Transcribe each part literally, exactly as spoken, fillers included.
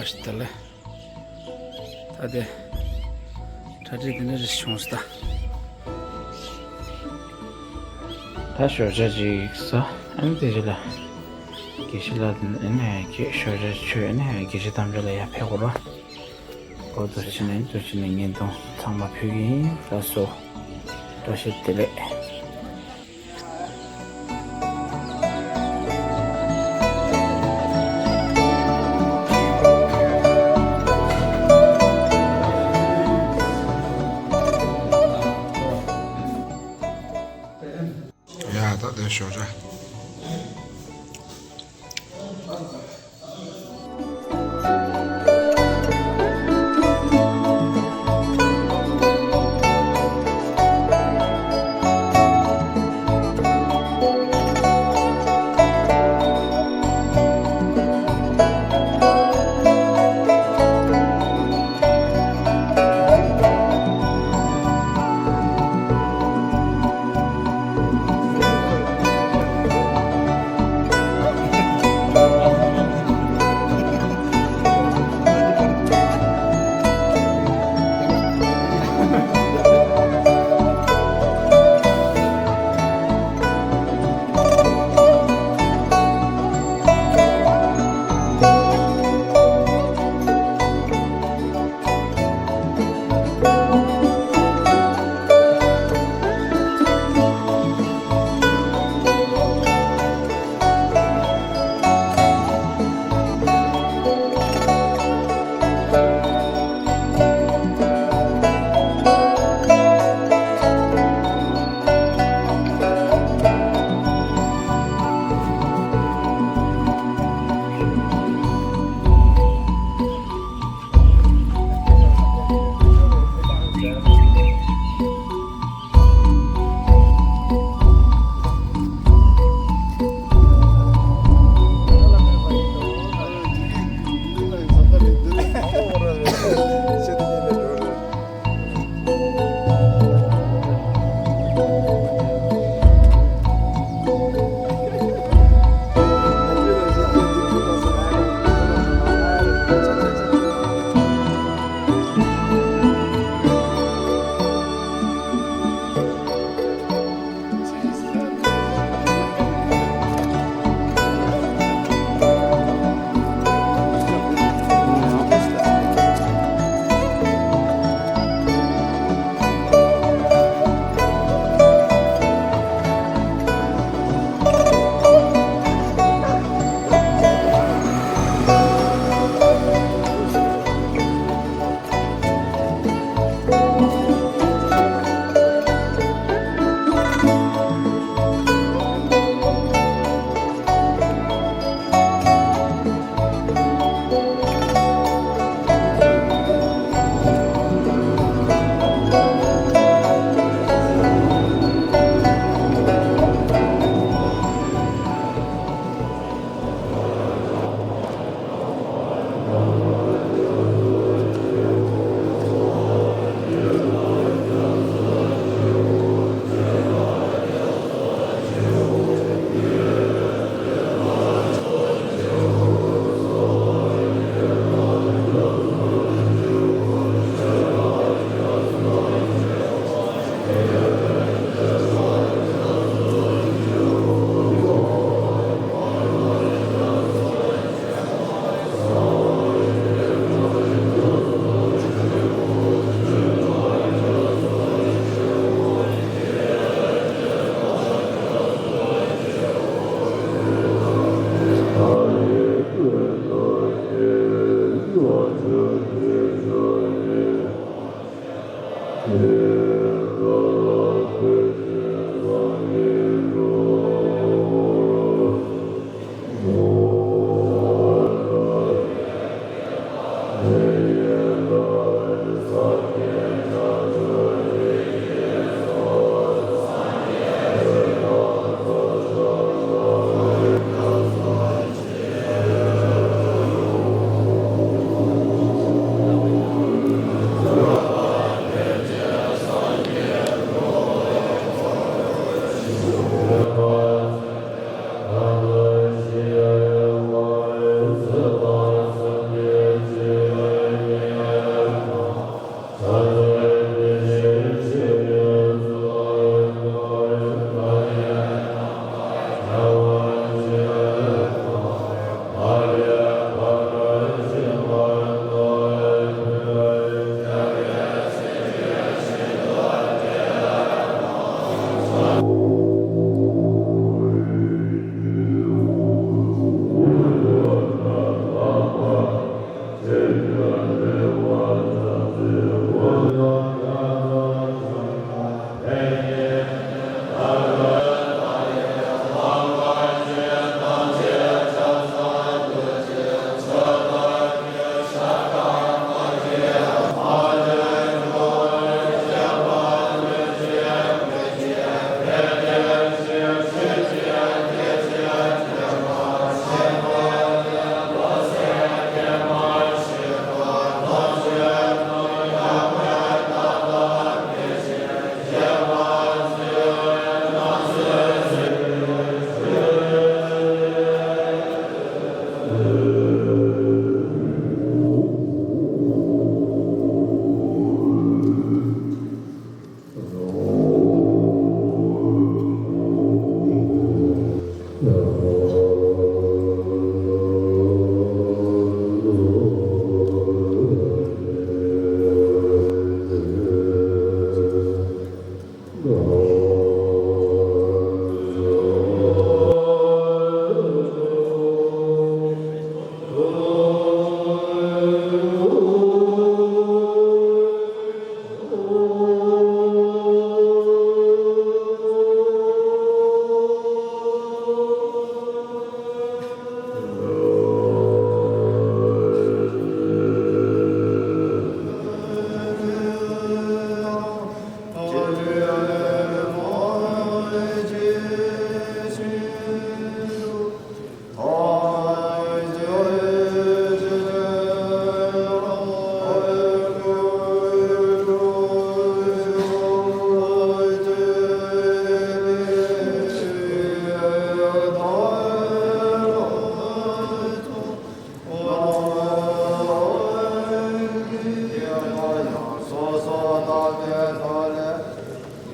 ད་ལེ། ད་དེ། གྲ་སྒྲིག་དེ་འདྲ་རེ་བྱུང་སོང་ད། ད་ཞོགས་ཇ་ཅིག་ཟ། ཨ་ནི་དེ་རྗེས་ལ། དགེ་བཤེས་ལགས་དེ་ནས་ཨ་ནི་ཞོགས་ཇ་མཆོད། ཨ་ནི་དགེ་བཤེས་དམ་ཆོས་ལགས་ཡར་ཕེབས་དགོས་རེད། འོ་དུ་ཕྱིན་ནས་དུ་ཕྱིན་ནས་བརྙན་ཐུང་ཚང་མ་ཕུལ་གྱི་ཡིན། ལགས་སོ། བཀྲ་ཤིས་བདེ་ལེགས། ཡ་ད་དེ་ཞོགས་ཇ།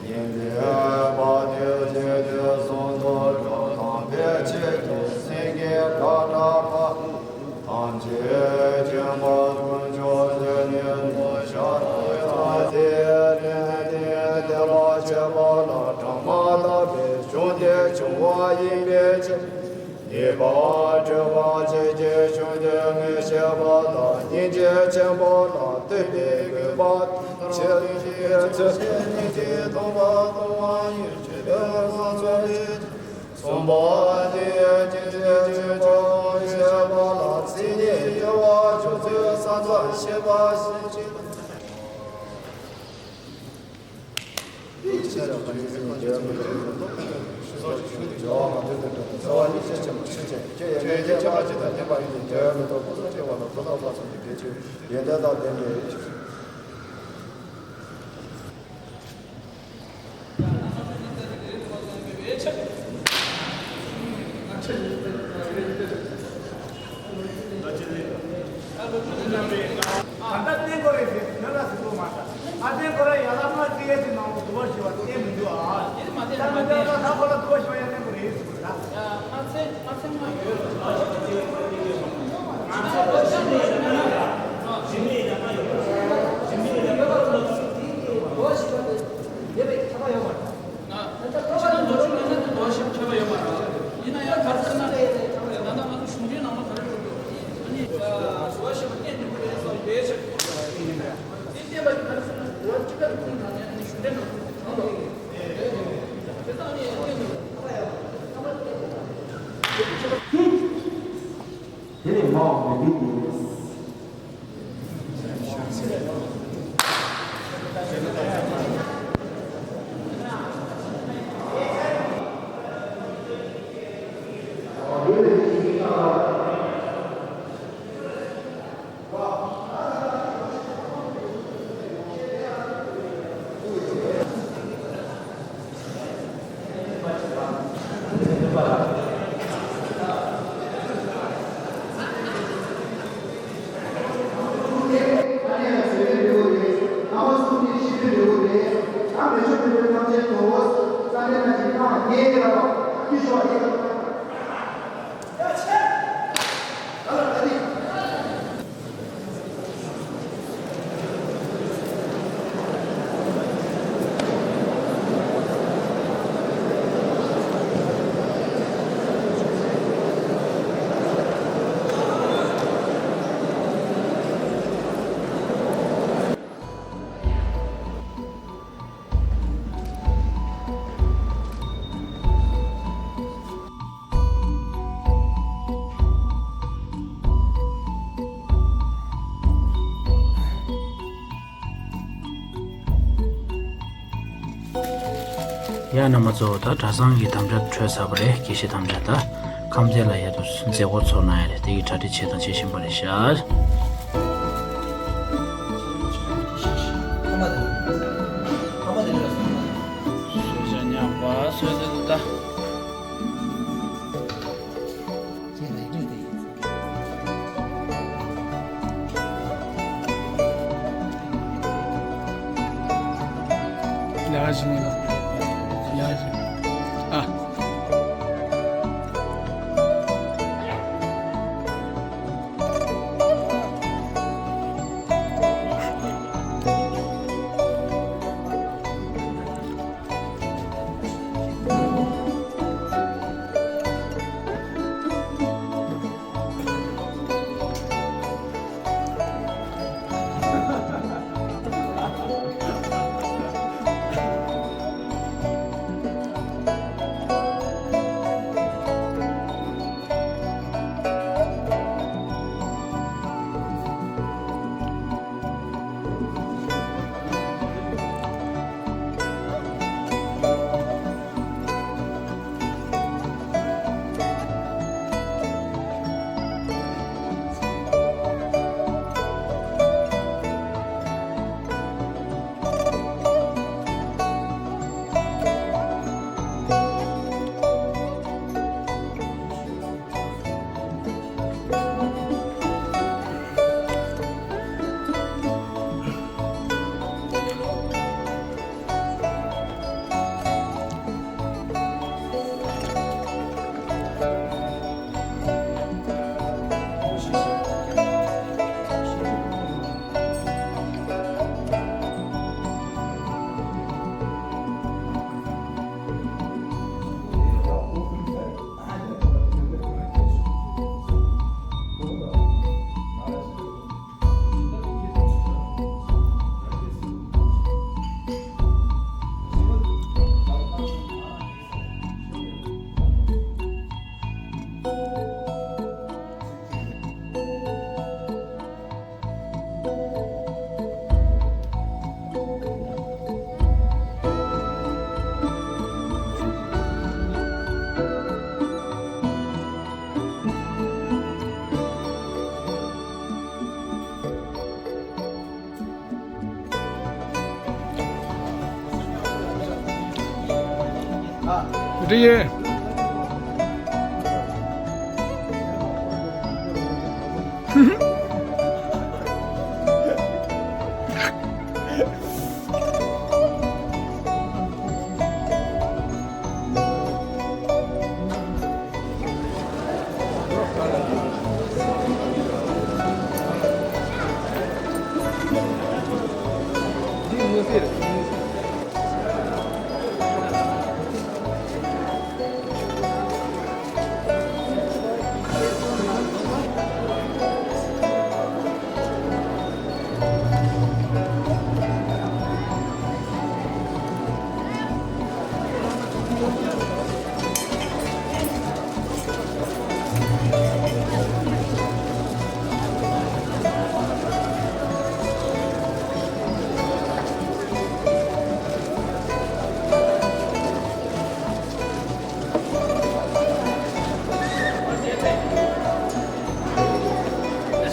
ཡིན་པའི་བར་དུ་རྗེས་དུས་གསུམ་དུ་འགྲོ་དང་ཕལ་ཆེར་དུ་སེང་གེ་དགྲ་བྲག་པ། ཐམས་ཅད་མཁྱེན་པ་དཀོན་མཆོག་རྗེ་ནི་ཐོབ་བྱ་དང་ཡང་དེ་ལས་དེ་དེ་ལ་མཆོད་པ་ལ་གྲངས་མ་དག་པའི་གཞུང་དེ་བྱུང་བ་ཡིན་པའི་ཕྱིར། ཉེས་པ་སྒྲོལ་བར་བྱེད་ཀྱི་གཞུང་དེ་ངས་བཤད་པ་དང་སྙིང་རྗེ་ཆེན་པོ་ལ་བསྟོད་པའི་དགོས་པ་དང་ཆོས་ཀྱི་ཚུལ་ཁྲིམས་སྙིང་རྗེ་སྡོམ་པ་སྡོམ་པ་ཡོད་ཀྱི་དོན་བཟང་ཚོགས་ཀྱི། གསུམ་པ་དེ་ཡང་སྐྱེ་མཆེད་ཀྱི་ཆོས་བཤད་པ་ལ་མཚན་ཉིད་སྦྱོར་བ་སྦྱོར་ཚུལ་ས་མཚམས་ཤེས་པ་ཤེས་བྱེད། ད་ལྟ་བསྟན་ཁོ་རེད་ཟེར་ནི་ལ་ཟེར་གོ་མ་ད། ཨ་བསྟན་ཁོ་ར་ཡ་ལ་མ་ཏི་ཡ་ཏི་ནང་ལོ་དུ་བ་ཞི་བ་ཏེ་མི་འདུག་ཨ། ད་མི་འདུག་ད་ཁོ་ལ་དུ་བ་ཞི་བ་ཡ་ལ་ཁོ་རེད་ཟེར་གོ་ད། ང་ཚེ་ང་ཚེ་མ་ཡོད་ལ། ང་ཚེ་ལོ་ཞི་ནི་ཡ་ན་ཡོད། ཞི་ནི་ཡ་ན་ཡོད། ཞི་ནི་ཡ་ན་ཡོད། ལོ་ཞི་བ་ཏེ་ཡོད་པའི་ཁྱབ་པ་ཡོད་མ་རེད། ང་ཕྱི་ནང་ལོ་རྒྱུས་ཡོད་ན་དེ་འདྲ་ཞིག་ཁྱབ་པ་ཡོད་མ་རེད། ཡིན་ན་ཡང་ག་རེ་ཟེར་ན། ད་ལྟ་ང་ཚོ་གཞུང་འབྲེལ་ནང་ལ་ག་རེ་འགྲོ་འདུག་ཨ་ནི་ལོ་ཞི་བ་ཞེས་པ་གཏན་ནས་མ་རེད་ཟེར་བའི་ཆེད་དུ། དེ་བསྟན་པ་ག་རེ་ཟེར་ན་ལོ་གཅིག་ག་རེ་ཁུངས་དང་ནས་ཨ་ནི་གཞུང་འབྲེལ་ནང་དུ་དྲངས་འདུག་དེ་ལྟ་ནི་གཏན་དུ། དེ་ནས་མ་འོངས་པའི་མི་དེ། ཡ་རྣམ་པ་ཚོ། ད་གྲྭ་ཚང་གི་དམ་བཅའ་གྲོལ་ཚར་བ་རེད། དགེ་བཤེས་དམ་བཅའ། ད་ཁམས་ཚན་ལ་ཡ་དུ་མཛད་སྒོ་ཚོགས་གནང་ཡ་རེད། དེ་གི་གྲ་སྒྲིག་བྱེད་དང་བྱེད་བཞིན་པ་རེད་ཤག་འདི་ཡིན།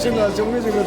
ཤིང་ལ་བྱུང་མི་ཞིག་ལ།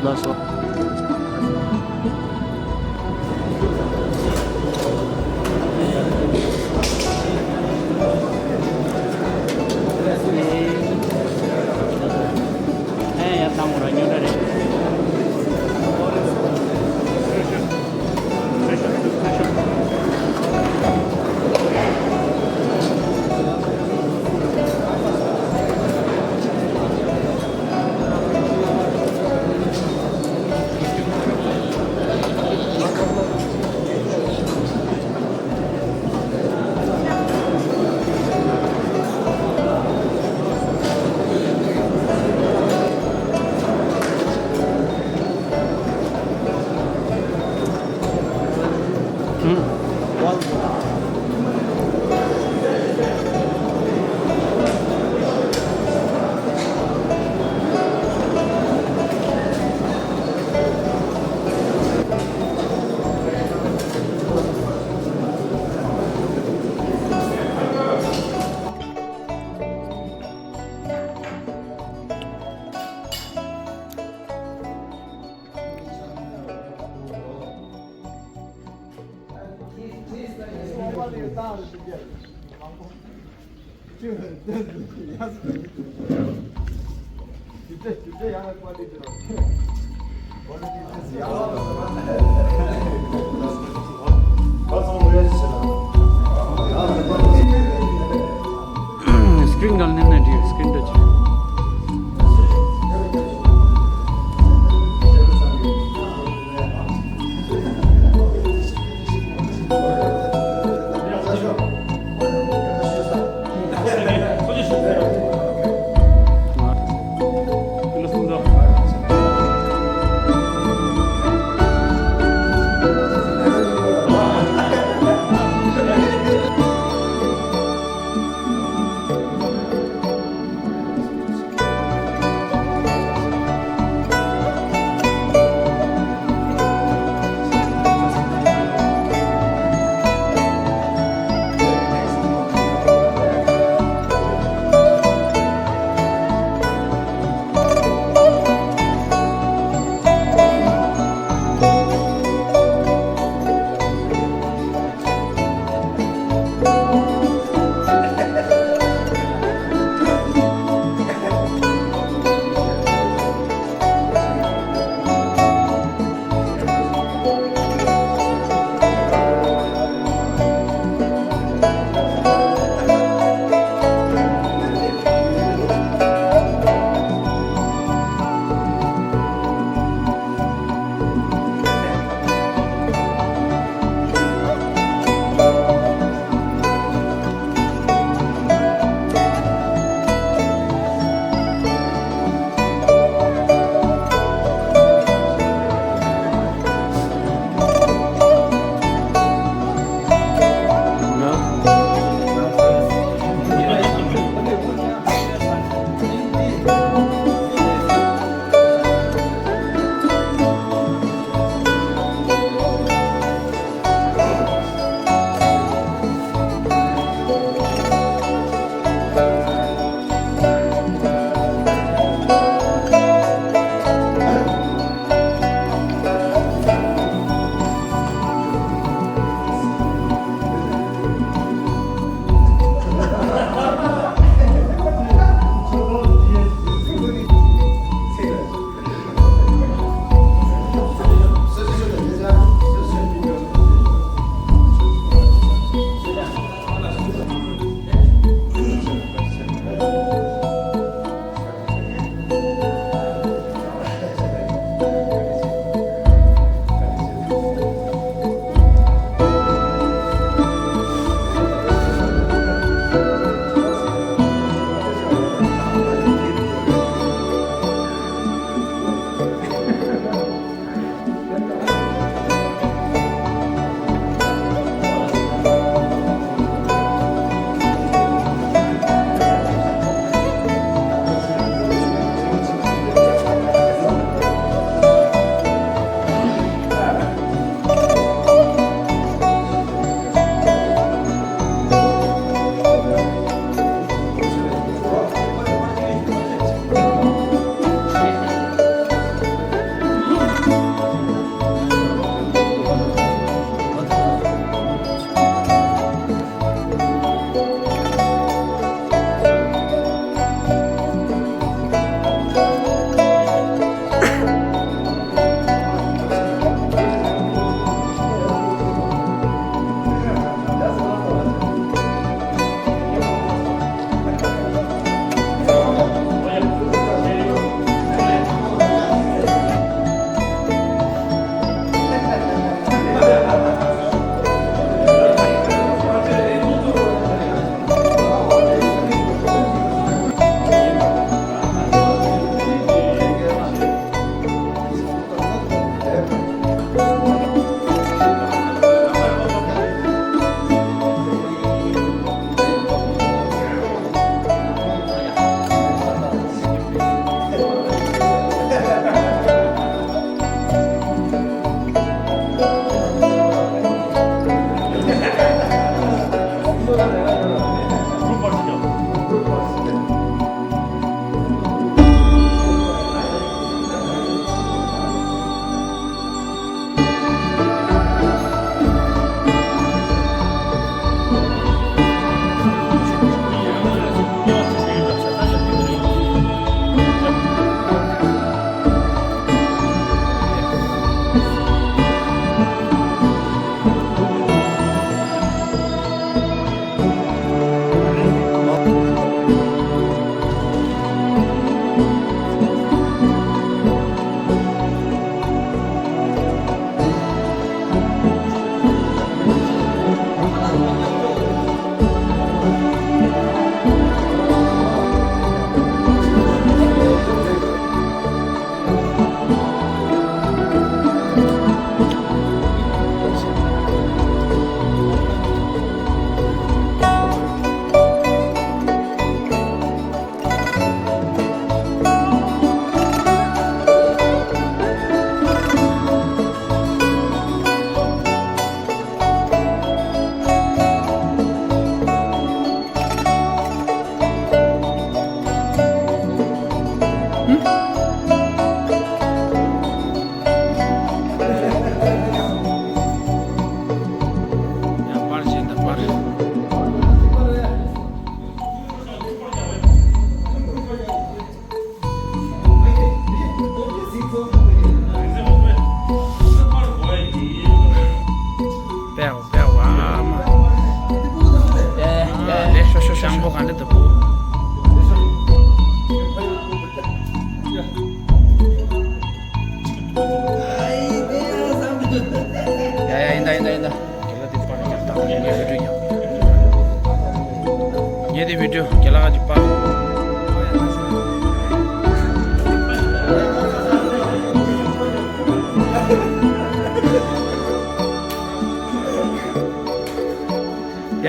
ལགས་སོ། ཨེ་ཡ་དང་ར་ཉོ་ར་རེད། སི་ཀྲིན་འགའ་ལེན་ན་འགྲིག་སི་ཀྲིན་འདྲ་ཅིག་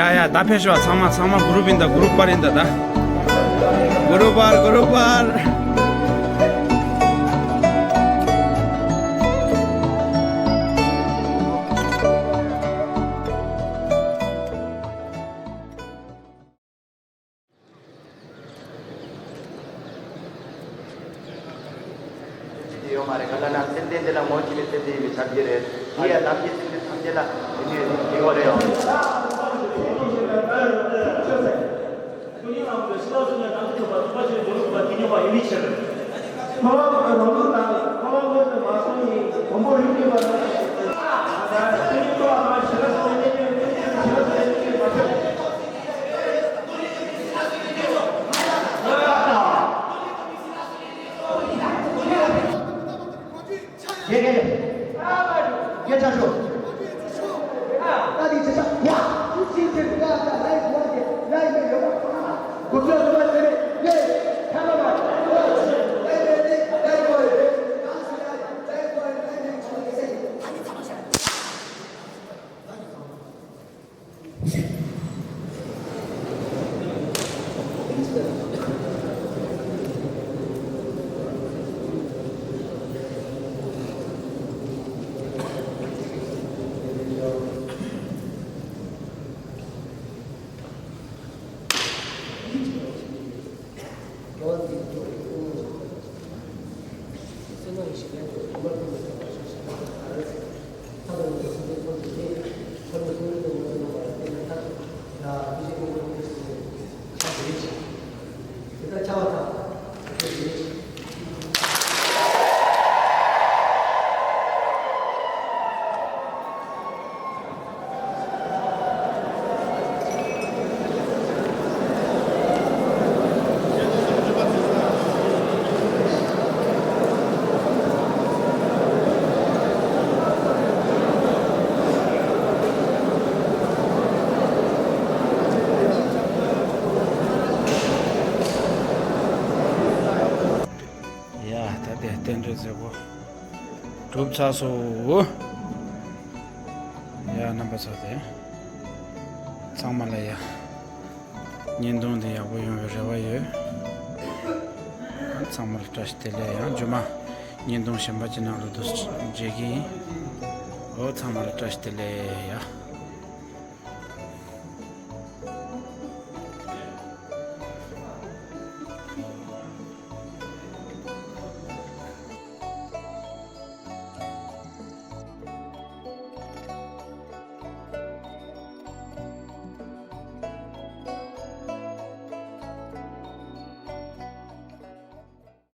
ཡ་ཡ། ད་ཕེབས་ཤོག་ཚང་མ་ཚང་མ་གུ་རུབ་ཡིན་ད། གུ་རུབ་པར་ཡིན་ད། ད་གུ་རུབ་པར་གུ་རུབ་པར། ཡོད་མ་རེད། ག་ལ་ན་སེམས་ལྡན་འདི་ལ་ངོ་ཅི་ནས་སེམས་ལྡན་ཡིན་པའི་ཆ་རྒྱུ་རེད། ཡིན་ཡ་ནམ་རྒྱུན་སེམས་ལྡན་ཐམས་ཅད་ལ་ཡིན་ནས་ཡིན་གོ་རེད་ཡོང་། ཡ། ད་དེ་རྟེན་འབྲེལ་མཛད་སྒོ་གྲུབ་ཚར་སོང་། ཡ། རྣམ་པ་ཚོ་དེ་ཚང་མ་ལ་ཡ། བརྙན་ཐུང་འདི་ཡག་པོ་ཡོང་བའི་རེ་བ་ཡོད། ཚང་མ་ལ་བཀྲ་ཤིས་བདེ་ལེགས། ཡང་རྗེས་མ་བརྙན་ཐུང་གཞན་པ་ཅིག་ནང་ལ་འདུག་མཇལ་གྱི་ཡིན། འོ། ཚང་མ་ལ་བཀྲ་ཤིས་བདེ་ལེགས་ཡ།